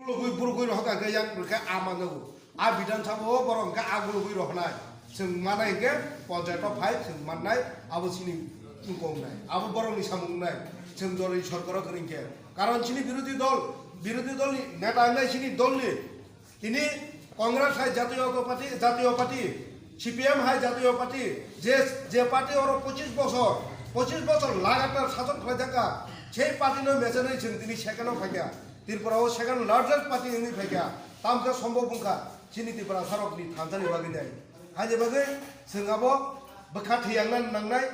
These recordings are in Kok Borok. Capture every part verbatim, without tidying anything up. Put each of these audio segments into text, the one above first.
Burugwi, burugwi rohor kha khe yang rwkhe ama jago. A Bidhan Sabha o borok hwnkhe agulugwi rohornai. Chwng manai hwnkhe panchayat o phai chwng mannai, abo chini wngkoknai. Abo borokni samung wngnai. Chwng jori sorkar o kwrwi hwnkhe. Karon chini birodhi dol, birodhi dolni neta wngnai chini dolni. Tini Congress hai jatiyo party, jatiyo party, C P M hai jatiyo party, je, je party oro pochis bosor, pochis bosor lagatar sason khlai jakha, sei party no mechenwi chwng tini second o phaikha. Tripura o second largest party wngwi phaikha. Tamkhe sombok wngkha chini Tiprasarokni thansani bagwi nai. Haini bagwi chwng abo bwkha thwiyangna nangnai.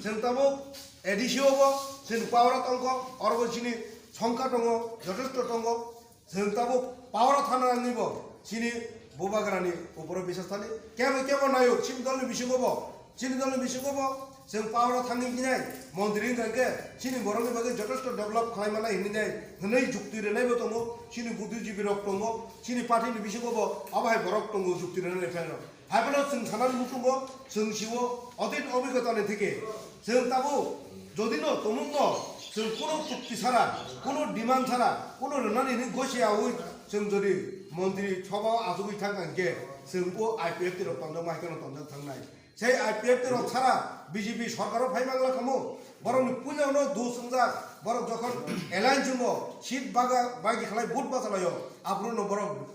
Chwng tabuk A D C o bo chwng power o tongkho, oro bo chini songkha tongo, jothesto tongo. Chwng tabuk power o thana nangwi bo chini bubagrani uporo bisas thani. Kebo kebo nayo chini dolni bisingo bo, chini dolni bisingo bo chwng power o thangwi hinai montri wngkha khe chini borokni bagwi jothesto develop khlai manai hinwi nai hwnwi jukti rwnai bo tongo. Chini budhijibi rok tongo, chini party ni bisingo bo abo hai borok tongo jukti rwnai phai rok. Haiphano chwng sanani muchungo chwng siwo otit obigotani theke chwng tabuk jodi no tumung no chwng kuno chukti sara, kuno demand sara, kuno rwnani hinwi gosi awi chwng jodi montri sobha o achugwi thang kha hwnkhe chwng o I P F T rok tongjak ma haikhe no tongjak thangnai. Sei I P F T rok sara B J P sorkar o phai mangla khamu, borokni puila no dos wngjak, borok jokhon alliance wngo, seat baga bagi khlai vote bachalaio, aphuru no borok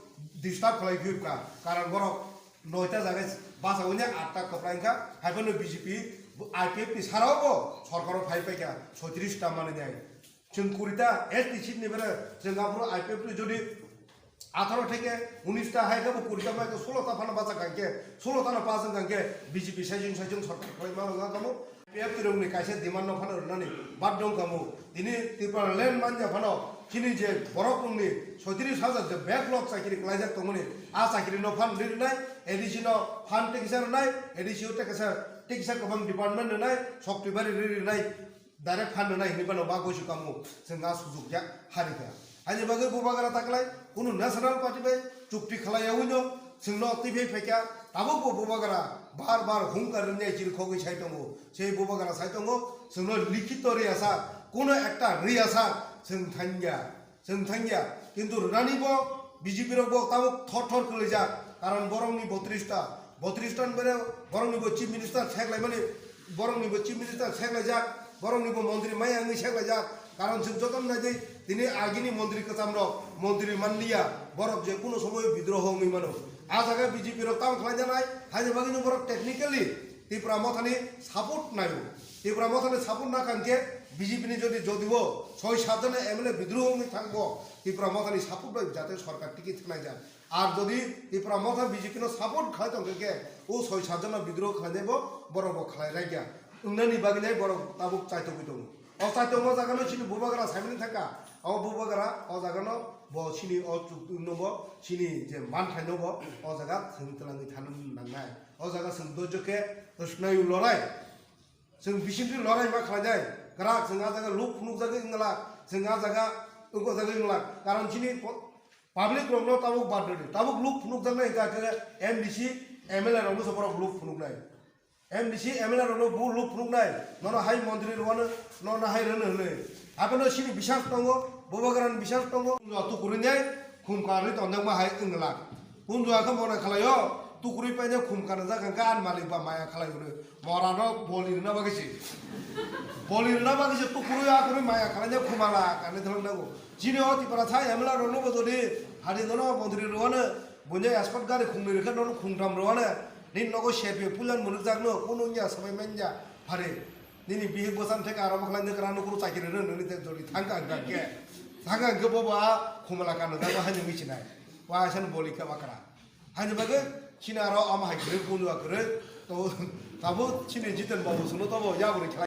disturb khlai phiyok kha, karon borok noita jaga bachawi ni atta kwplai wngkha, haiphano B J P, I P F T ni sara o bo sorkar o phai paikha soitris ta manwi nai. Chwng kuri ta S T seat ni bere chwng aphuru I P F T ni jodi atharo theke unis ta hai khe bo kuri ta mai khe solo ta phano bacha kha khe solo ta no pass wngkha khe B J P saichung saichung sorkar khlai ma wngkha kamo. I P F T rokni kaisa demand no phano rwnani bad dong kamo. Tini Tripura land manya phano chini je borok rokni soitris hajar je backlog chakiri klaijak tongmani, a chakiri no phan ri rwnai, A D C no phan tekisa rwnai, A D C o tekisa, tekisa kwbang department rwnai, sokti bari ri rwnai, direct phan rwnai hinwi phano ba gosi kamo chwng a sujuk ya hari kha. Ani bagwi bubagra taklai kunu national party bai chukti khlai yawi no chwng no twi phai phaikha, tabuk bo bubagra bar bar hungkar rwnai chiri khogwi sai tongo. Sei bubagra sai tongo, chwngno likhito riyasa, kuno ekta riyasa chwng thangya, chwng thangya. Kintu rwnani bo B J P rok bo tabuk thor thor kwlaijak, karon borokni botris ta, botris ta ni bere borokni bo chief minister sek laimani, borokni bo chief minister sek laijak, borokni bo montri maya wngwi sek laijak, karon chwng jotono naidi tini agini montri kwcham rok montri manliya, borok je kuno somoy bidroho wngwi mano. A jaga B J P rok tamo khlai janai, haini bagwi no borok technically Tipra Mothani support naio. Tipra Mothani support na khan khe B J P ni jodi, jodi bo soi sat jona M L A bidroho wngwi thangbo, Tipra Mothani support bai jate sorkar ticket khnai jak. Ar jodi Tipra Motha B J P no support khlai tong khe, o soi sat jona bidroho khlai nai bo, borok bo khlai rai ya. Wngnani bagwi nai borok tabuk chaitogwi tongo. O chaitokma jaga no chini bubagra saimani thangkha. O bubagra o jaga no bo chini o chuktung no bo chini je manthai no bo o jaga thwng twlangwi thana nangnai. O jaga chwng dojo khe swnayu lorai. Chwng bisingtwi lorai ma khlainai. Kwrak chwng a jaga luk phunukjagwi wnglak. Chwng a jaga wngkojagwi wnglak. Karon chini po-, public rokno tabuk bad rwdi. Tabuk luk phunukjaknai hwnkha khe M D C, M L A rokno se borok luk phunuknai. M D C, M L A rokno bu luk phunuknai, nono hai montri rwano, nono hai rwno hwnwi. Abono chini bisas tongo, bubagrani bisas tongo. Punjua tukurwi nai khum karwi tonjakma hai wnglak. Punjua khe mona khlaio, tukurwi paina khum karjak hwnkhe ani malik ba maya khlai hwnwi. Morano boli rwna bagwi se. Boli rwna bagwi se tukurwi akurwi maya khlaina khumala kanwi thwlwk nango. Chini o Tiprasa M L A rokno bo jodi hari nono montri rwano, buino escort gari khungnwi rwkhe nono khungtham rwano. Nini nogo serpi pulan mwnukjakno, kunu wngya swbai manya phari. Nini bihik bwsam theke aro bwkhlai nukra nukru chakiri rw nini te jodi thangka hwnkha khe. Thangka hwnkhe bobo a khumala kanajak bo haino misinai. Wa asan boli khe bakra. Haino bagwi chini aro ama hai kwrwi kunu a kwrwi. To tabuk chini Jiten babu sungno tobo yabri khlai.